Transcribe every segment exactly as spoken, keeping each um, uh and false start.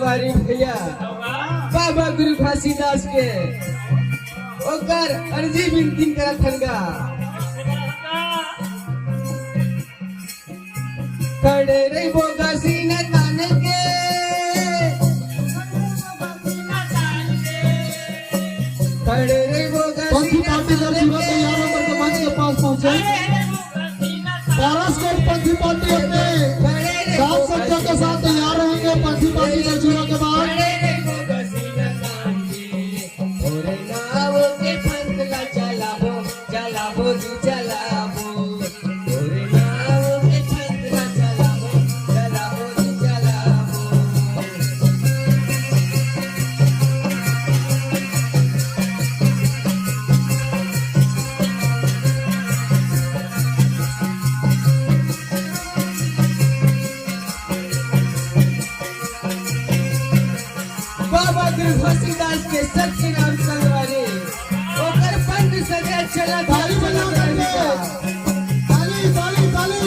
अरे भैया, बाबा गुरु घासीदास के ओकर अर्जी बिनती करत हन गा। खड़े रहिबो गा सीना तान के, खड़े रहिबो गा पंथी सीना पार्टी का तान जीवन के। तैयार होकर के मंच के पास पहुंचे। पारस कोट पंथी पार्टी अपने साथ संख्या के साथ तैयार रहेंगे। पंथी पार्टी का जीवन के बाद बाबा गुरु घासीदास के सच्चे नाम संगवारी, ओकर पंथ सजा चला ताली बजाओ करके। ताली, ताली, ताली।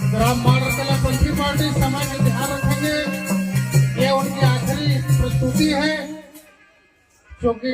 ग्राम माड़रकला पंथी पार्टी समय में ध्यान रखेंगे। ये उनकी आखिरी प्रस्तुति है, क्योंकि